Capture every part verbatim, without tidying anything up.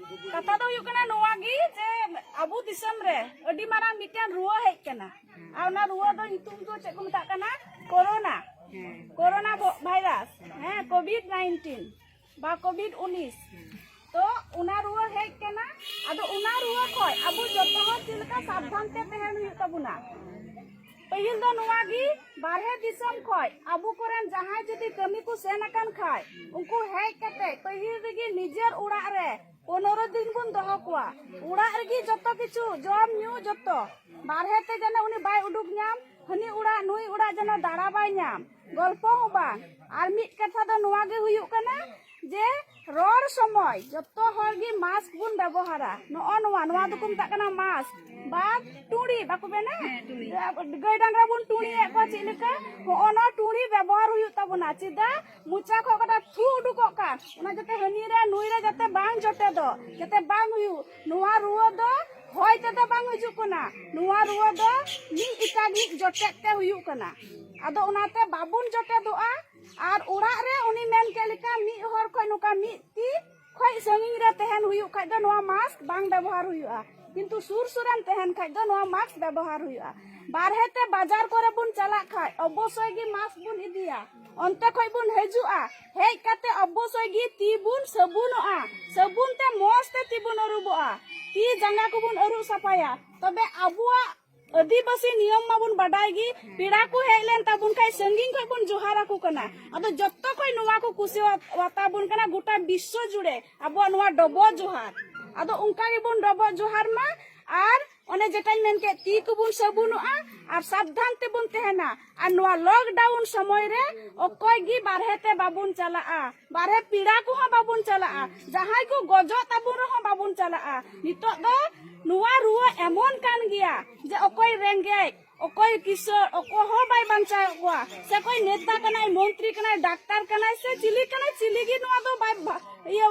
ᱠᱟᱛᱷᱟ ᱫᱚ ᱦᱩᱭᱩᱜ ᱠᱟᱱᱟ ᱱᱚᱣᱟ ᱜᱮ ᱡᱮ ᱟᱵᱚ ᱫᱤᱥᱚᱢ ᱨᱮ ᱟᱹᱰᱤ ᱢᱟᱨᱟᱝ ᱢᱤᱫᱴᱮᱱ ᱨᱩᱣᱟᱹ ᱦᱮᱡ ᱠᱟᱱᱟ᱾ ᱟᱨ ᱚᱱᱟ ᱨᱩᱣᱟᱹ ᱫᱚ ᱧᱩᱛᱩᱢ ᱫᱚ ᱪᱮᱫ ᱠᱚ ᱢᱮᱛᱟᱜ ᱠᱟᱱᱟ? ᱠᱳᱨᱳᱱᱟ᱾ ᱠᱳᱨᱳᱱᱟ ᱵᱷᱚ- ᱵᱷᱟᱭᱨᱟᱥ, ᱦᱮᱸ, ᱠᱳᱵᱷᱤᱰ ᱱᱟᱭᱤᱱᱴᱤᱱ ᱵᱟ ᱠᱳᱵᱷᱤᱰ ᱩᱱᱤᱥ᱾ ᱛᱚ ᱚᱱᱟ ᱨᱩᱣᱟᱹ ᱦᱮᱡ ᱠᱟᱱᱟ᱾ ᱟᱫᱚ ᱚᱱᱟ ᱨᱩᱣᱟᱹ ᱠᱷᱚᱡ ᱟᱵᱚ ᱡᱚᱛᱚ ᱦᱚᱲ ᱪᱮᱫ ᱞᱮᱠᱟ ᱥᱟᱵᱫᱷᱟᱱ ᱛᱮ ᱛᱟᱦᱮᱱ ᱦᱩᱭᱩᱜ ᱛᱟᱵᱚᱱᱟ? ᱯᱟᱹᱦᱤᱞ ᱫᱚ ᱱᱚᱣᱟ ᱜᱮ, ᱵᱟᱨᱦᱮ ᱫᱤᱥᱚᱢ ᱠᱷᱚᱡ ᱟᱵᱚ ᱠᱚᱨᱮᱱ ᱡᱟᱦᱟᱸᱭ ᱡᱩᱫᱤ ᱠᱟᱹᱢᱤ ᱠᱚ ᱥᱮᱱ ᱟᱠᱟᱱ ᱠᱷᱟᱡ, ᱩᱱᱠᱩ ᱦᱮᱡ ᱠᱟᱛᱮ ᱯᱟᱹᱦᱤᱞ ᱨᱮᱜᱮ ᱱᱤᱡᱮᱨ ᱚᱲᱟᱜ ᱨᱮ ᱯᱚᱱᱨᱚ ᱫᱤᱱ ᱵᱚᱱ ᱫᱚᱦᱚ ᱠᱚᱣᱟ᱾ ᱚᱲᱟᱜ ᱨᱮᱜᱮ ᱡᱚᱛᱚ ᱠᱤᱪᱷᱩ, ᱡᱚᱢ ᱧᱩ ᱡᱚᱛᱚ᱾ ᱵᱟᱨᱦᱮ ᱛᱮ ᱡᱮᱱᱚ ᱩᱱᱤ ᱵᱟᱭ ᱩᱰᱩᱠ ᱧᱟᱢ, ᱦᱟᱹᱱᱤ ᱚᱲᱟᱜ ᱱᱩᱭ ᱚᱲᱟᱜ ᱡᱮᱱᱚ ᱫᱟᱬᱟ ᱵᱟᱭ ᱧᱟᱢ, ᱜᱚᱞᱯᱚ ᱦᱚᱸ ᱵᱟᱝ᱾ ᱟᱨ ᱢᱤᱫ ᱠᱟᱛᱷᱟ ᱫᱚ ᱱᱚᱣᱟ ᱜᱮ ᱦᱩᱭᱩᱜ ᱠᱟᱱᱟ ᱡᱮ ᱨᱚᱲ ᱥᱚᱢᱚᱭ ᱡᱚᱛᱚ ᱦᱚᱲ ᱜᱮ ᱢᱟᱥᱠ ᱵᱚᱱ ᱵᱮᱵᱚᱦᱟᱨᱟ᱾ ᱱᱚᱜᱼᱚ ᱱᱚᱣᱟ, ᱱᱚᱣᱟ ᱫᱚᱠᱚ ᱢᱮᱛᱟᱜ ᱠᱟᱱᱟ ᱢᱟᱥᱠ ᱵᱟ ᱴᱩᱲᱤ, ᱵᱟᱠᱚ ᱢᱮᱱᱟ? ᱦᱮᱸ, ᱴᱩᱲᱤ᱾ ᱜᱟᱹᱭ ᱰᱟᱝᱨᱟ ᱵᱚᱱ ᱴᱩᱲᱤᱭᱮᱫ ᱠᱚᱣᱟ ᱪᱮᱫ ᱞᱮᱠᱟ, ᱦᱚᱸᱜᱼᱚ ᱱᱚᱣᱟ ᱴᱩᱲᱤ ᱵᱮᱵᱚᱦᱟᱨ ᱦᱩᱭᱩᱜ ᱛᱟᱵᱚᱱᱟ᱾ ᱪᱮᱫᱟᱜ? ᱢᱚᱪᱟ ᱠᱷᱚᱱ ᱚᱠᱟᱴᱟᱜ ᱛᱷᱩ ᱩᱰᱩᱠᱚᱜ ᱠᱟᱱ, ᱚᱱᱟ ᱡᱟᱛᱮ ᱦᱟᱹᱱᱤ ᱨᱮ ᱱᱩᱭ ᱨᱮ ᱡᱟᱛᱮ ᱵᱟᱝ ᱡᱚᱴᱮᱫᱚᱜ, ᱡᱟᱛᱮ ᱵᱟᱝ ᱦᱩᱭᱩᱜ᱾ ᱱᱚᱣᱟ ᱨᱩᱣᱟᱹ ᱫᱚ ᱦᱚᱭ ᱛᱮᱫᱚ ᱵᱟᱝ ᱦᱤᱡᱩᱜ ᱠᱟᱱᱟ, ᱱᱚᱣᱟ ᱨᱩᱣᱟᱹ ᱫᱚ ᱢᱤᱫ ᱮᱴᱟᱜᱤᱡ ᱡᱚᱴᱮᱫ ᱛᱮ ᱦᱩᱭᱩᱜ ᱠᱟᱱᱟ᱾ ᱟᱫᱚ ᱚᱱᱟᱛᱮ ᱵᱟᱵᱚᱱ ᱡᱚᱴᱮᱫᱚᱜᱼᱟ᱾ ᱟᱨ ᱚᱲᱟᱜ ᱨᱮ ᱩᱱᱤ ᱢᱮᱱ ᱠᱮᱫ ᱞᱮᱠᱟ ᱢᱤᱫ ᱦᱚᱲ ᱠᱷᱚᱱ ᱱᱚᱝᱠᱟ ᱢᱤᱫ ᱛᱤ ᱠᱷᱚᱱ ᱥᱟᱺᱜᱤᱧ ᱨᱮ ᱛᱟᱦᱮᱱ ᱦᱩᱭᱩᱜ ᱠᱷᱟᱡ ᱫᱚ ᱱᱚᱣᱟ ᱢᱟᱥᱠ ᱵᱟᱝ ᱵᱮᱵᱚᱦᱟᱨ ᱦᱩᱭᱩᱜᱼᱟ, ᱠᱤᱱᱛᱩ ᱥᱩᱨ ᱥᱩᱨᱮᱢ ᱛᱟᱦᱮᱱ ᱠᱷᱟᱡ ᱫᱚ ᱱᱚᱣᱟ ᱢᱟᱥᱠ ᱵᱮᱵᱚᱦᱟᱨ ᱦᱩᱭᱩᱜᱼᱟ᱾ ᱵᱟᱨᱦᱮ ᱛᱮ ᱵᱟᱡᱟᱨ ᱠᱚᱨᱮ ᱵᱚᱱ ᱪᱟᱞᱟᱜ ᱠᱷᱟᱡ ᱚᱵᱚᱥᱥᱳᱭ ᱜᱮ ᱢᱟᱥᱠ ᱵᱚᱱ ᱤᱫᱤᱭᱟ᱾ ᱚᱱᱛᱮ ᱠᱷᱚᱡ ᱵᱚᱱ ᱦᱤᱡᱩᱜᱼᱟ, ᱦᱮᱡ ᱠᱟᱛᱮ ᱚᱵᱚᱥᱥᱳᱭ ᱜᱮ ᱛᱤ ᱵᱚᱱ ᱥᱟᱵᱩᱱᱚᱜᱼᱟ, ᱥᱟᱵᱩᱱ ᱛᱮ ᱢᱚᱸᱡᱽ ᱛᱮ ᱛᱤ ᱵᱚᱱ ᱟᱹᱨᱩᱵᱚᱜᱼᱟ, ᱛᱤ ᱡᱟᱸᱜᱟ ᱠᱚᱵᱚᱱ ᱟᱹᱨᱩᱵ ᱥᱟᱯᱷᱟᱭᱟ᱾ ᱛᱚᱵᱮ ᱟᱵᱚᱣᱟᱜ ᱟᱹᱫᱤᱵᱟᱹᱥᱤ ᱱᱤᱭᱚᱢ ᱢᱟᱵᱚᱱ ᱵᱟᱰᱟᱭ ᱜᱮ, ᱯᱮᱲᱟ ᱠᱚ ᱦᱮᱡ ᱞᱮᱱ ᱛᱟᱵᱚᱱ ᱠᱷᱟᱡ ᱥᱟᱺᱜᱤᱧ ᱠᱷᱚᱡ ᱵᱚᱱ ᱡᱚᱦᱟᱨ ᱟᱠᱚ ᱠᱟᱱᱟ᱾ ᱟᱫᱚ ᱡᱚᱛᱚ ᱠᱷᱚᱡ ᱱᱚᱣᱟ ᱠᱚ ᱠᱩᱥᱤᱣᱟᱛᱟ ᱵᱚᱱ ᱠᱟᱱᱟ ᱜᱚᱴᱟ ᱵᱤᱥᱥᱚ ᱡᱩᱲᱮ ᱟᱵᱚᱣᱟᱜ ᱱᱚᱣᱟ ᱰᱚᱵᱚᱜ ᱡᱚᱦᱟᱨ᱾ ᱟᱫᱚ ᱚᱱᱠᱟ ᱜᱮᱵᱚᱱ ᱰᱚᱵᱚᱜ ᱡᱚᱦᱟᱨ ᱢᱟ᱾ ᱟᱨ ᱚᱱᱮ ᱡᱮᱴᱟᱧ ᱢᱮᱱ ᱠᱮᱫ, ᱛᱤ ᱠᱚᱵᱚᱱ ᱥᱟᱵᱩᱱᱚᱜᱼᱟ ᱟᱨ ᱥᱟᱵᱫᱷᱟᱱ ᱛᱮᱵᱚᱱ ᱛᱟᱦᱮᱱᱟ᱾ ᱟᱨ ᱱᱚᱣᱟ ᱞᱚᱠᱰᱟᱣᱩᱱ ᱥᱚᱢᱚᱭ ᱨᱮ ᱚᱠᱚᱭ ᱜᱮ ᱵᱟᱨᱦᱮ ᱛᱮ ᱵᱟᱵᱚᱱ ᱪᱟᱞᱟᱜᱼᱟ, ᱵᱟᱨᱦᱮ ᱯᱮᱲᱟ ᱠᱚᱦᱚᱸ ᱵᱟᱵᱚᱱ ᱪᱟᱞᱟᱜᱼᱟ, ᱡᱟᱦᱟᱸᱭ ᱠᱚ ᱜᱚᱡᱚᱜ ᱛᱟᱵᱚᱱ ᱨᱮᱦᱚᱸ ᱵᱟᱵᱚᱱ ᱪᱟᱞᱟᱜᱼᱟ᱾ ᱱᱤᱛᱚᱜ ᱫᱚ ᱱᱚᱣᱟ ᱨᱩᱣᱟᱹ ᱮᱢᱚᱱ ᱠᱟᱱ ᱜᱮᱭᱟ ᱡᱮ ᱚᱠᱚᱭ ᱨᱮᱸᱜᱮᱡ, ᱚᱠᱚᱭ ᱠᱤᱥᱟᱹᱬ, ᱚᱠᱚᱭ ᱦᱚᱸ ᱵᱟᱭ ᱵᱟᱧᱪᱟᱣᱮᱫ ᱠᱚᱣᱟ᱾ ᱥᱮ ᱚᱠᱚᱭ ᱱᱮᱛᱟ ᱠᱟᱱᱟᱭ, ᱢᱚᱱᱛᱨᱤ ᱠᱟᱱᱟᱭ, ᱰᱟᱠᱛᱟᱨ ᱠᱟᱱᱟᱭ, ᱥᱮ ᱪᱤᱞᱤ ᱠᱟᱱᱟᱭ, ᱪᱤᱞᱤ ᱜᱮ ᱱᱚᱣᱟ ᱫᱚ ᱵᱟᱭ ᱵᱟ-, ᱤᱭᱟᱹ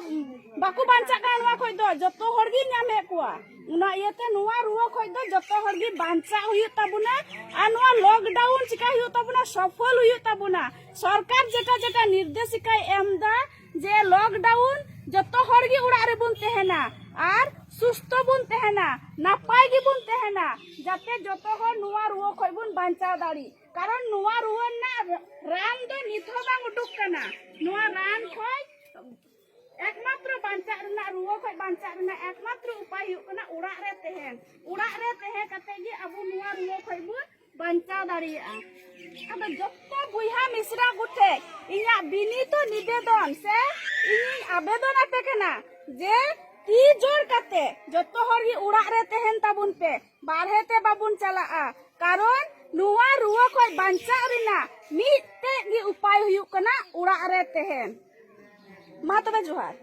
ᱵᱟᱠᱚ ᱵᱟᱧᱪᱟᱜ ᱠᱟᱱᱟ ᱱᱚᱣᱟ ᱠᱷᱚᱡ ᱫᱚ, ᱡᱚᱛᱚ ᱦᱚᱲ ᱜᱮ ᱧᱟᱢᱮᱫ ᱠᱚᱣᱟ᱾ ᱚᱱᱟ ᱤᱭᱟᱹᱛᱮ ᱱᱚᱣᱟ ᱨᱩᱣᱟᱹ ᱠᱷᱚᱡ ᱫᱚ ᱡᱚᱛᱚ ᱦᱚᱲ ᱜᱮ ᱵᱟᱧᱪᱟᱜ ᱦᱩᱭᱩᱜ ᱛᱟᱵᱚᱱᱟ᱾ ᱟᱨ ᱱᱚᱣᱟ ᱞᱚᱠᱰᱟᱣᱩᱱ ᱪᱤᱠᱟ ᱦᱩᱭᱩᱜ ᱛᱟᱵᱚᱱᱟ, ᱥᱚᱯᱷᱚᱞ ᱦᱩᱭᱩᱜ ᱛᱟᱵᱚᱱᱟ᱾ ᱥᱚᱨᱠᱟᱨ ᱡᱮᱴᱟ ᱡᱮᱴᱟ ᱱᱤᱨᱫᱮᱥᱤᱠᱟᱭ ᱮᱢ ᱫᱟ ᱡᱮ ᱞᱚᱠᱰᱟᱣᱩᱱ, ᱡᱚᱛᱚ ᱦᱚᱲ ᱜᱮ ᱚᱲᱟᱜ ᱨᱮᱵᱚᱱ ᱛᱟᱦᱮᱱᱟ ᱟᱨ ᱥᱩᱥᱛᱷᱚ ᱵᱚᱱ ᱛᱟᱦᱮᱱᱟ, ᱱᱟᱯᱟᱭ ᱜᱮᱵᱚᱱ ᱛᱟᱦᱮᱱᱟ, ᱡᱟᱛᱮ ᱡᱚᱛᱚ ᱦᱚᱲ ᱱᱚᱣᱟ ᱨᱩᱣᱟᱹ ᱠᱷᱚᱡ ᱵᱚᱱ ᱵᱟᱧᱪᱟᱣ ᱫᱟᱲᱮᱜ᱾ ᱠᱟᱨᱚᱱ ᱱᱚᱣᱟ ᱨᱩᱣᱟᱹ ᱨᱮᱱᱟᱜ ᱨᱟᱱ ᱫᱚ ᱱᱤᱛ ᱦᱚᱸ ᱵᱟᱝ ᱩᱰᱩᱠ ᱠᱟᱱᱟ᱾ ᱱᱚᱣᱟ ᱨᱟᱱ ᱠᱷᱚᱡ ᱮᱠᱢᱟᱛᱨᱚ ᱵᱟᱧᱪᱟᱜ ᱨᱮᱱᱟᱜ, ᱨᱩᱣᱟᱹ ᱠᱷᱚᱡ ᱵᱟᱧᱪᱟᱜ ᱨᱮᱱᱟᱜ ᱮᱠᱢᱟᱛᱨᱚ ᱩᱯᱟᱭ ᱦᱩᱭᱩᱜ ᱠᱟᱱᱟ ᱚᱲᱟᱜ ᱨᱮ ᱛᱟᱦᱮᱱ᱾ ᱚᱲᱟᱜ ᱨᱮ ᱛᱟᱦᱮᱸ ᱠᱟᱛᱮ ᱜᱮ ᱟᱵᱚ ᱱᱚᱣᱟ ᱨᱩᱣᱟᱹ ᱠᱷᱚᱡ ᱵᱚᱱ ᱵᱟᱧᱪᱟᱣ ᱫᱟᱲᱮᱭᱟᱜᱼᱟ᱾ ᱟᱫᱚ ᱡᱚᱛᱚ ᱵᱚᱭᱦᱟ ᱢᱤᱥᱨᱟ ᱠᱚᱴᱷᱮᱱ ᱤᱧᱟᱹᱜ ᱵᱤᱱᱤᱛ ᱱᱤᱵᱮᱫᱚᱱ ᱥᱮ ᱤᱧᱤᱧ ᱟᱵᱮᱫᱚᱱ ᱟᱯᱮ ᱠᱟᱱᱟ ᱡᱮ ᱛᱤ ᱡᱳᱲ ᱠᱟᱛᱮ ᱡᱚᱛᱚ ᱦᱚᱲ ᱜᱮ ᱚᱲᱟᱜ ᱨᱮ ᱛᱟᱦᱮᱱ ᱛᱟᱵᱚᱱ ᱯᱮ, ᱵᱟᱨᱦᱮ ᱛᱮ ᱵᱟᱵᱚᱱ ᱪᱟᱞᱟᱜᱼᱟ᱾ ᱠᱟᱨᱚᱱ ᱱᱚᱣᱟ ᱨᱩᱣᱟᱹ ᱠᱷᱚᱡ ᱵᱟᱧᱪᱟᱜ ᱨᱮᱱᱟᱜ ᱢᱤᱫᱴᱮᱡ ᱜᱮ ᱩᱯᱟᱭ ᱦᱩᱭᱩᱜ ᱠᱟᱱᱟ ᱚᱲᱟᱜ ᱨᱮ ᱛᱟᱦᱮᱱ᱾ ᱢᱟ ᱛᱚᱵᱮ ᱡᱚᱦᱟᱨ᱾